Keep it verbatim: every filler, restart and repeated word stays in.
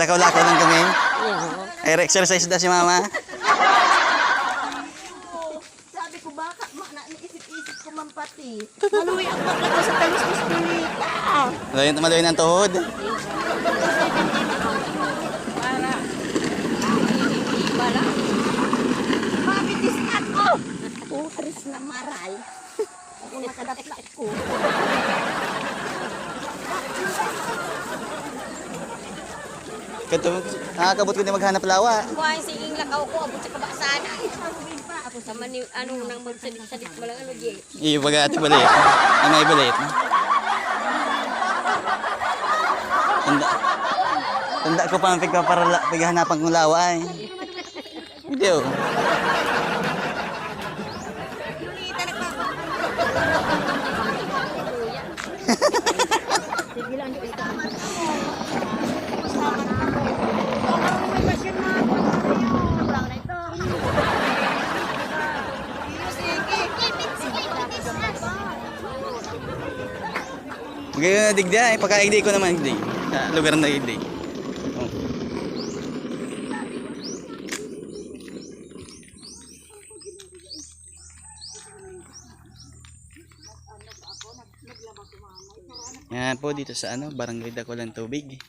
Lakaw-lakaw lang kami. Ay, exercise na si mama. Sabi ko, baka ma-, na, naisip-isip ko man pati. Maluwi ang bakla ko sa talustos balita. Maluwi, maluwi ng tuhod. Para. Iba lang. Mamitis ako. Putris na maray. Ako nakadapla ko. Kato, nakakabot ko din maghanap lawa. Kuha yung siging lakaw ko, abot sa kabasan. Sa mani, ano, nang magsadit-sadit mo lang, ano, Jay? Iyo, baga ate, balit. Ang may balit, no? Tanda, tanda ko pa ang pigpaparala, pighahanapan kong lawa, eh. Hindi, oh. Maganda na digdi, ay, pagkaigdi ko naman, digdi. Sa lugar na digdi. Oh. Yan po dito sa ano, Barangay Dakulang Tubig.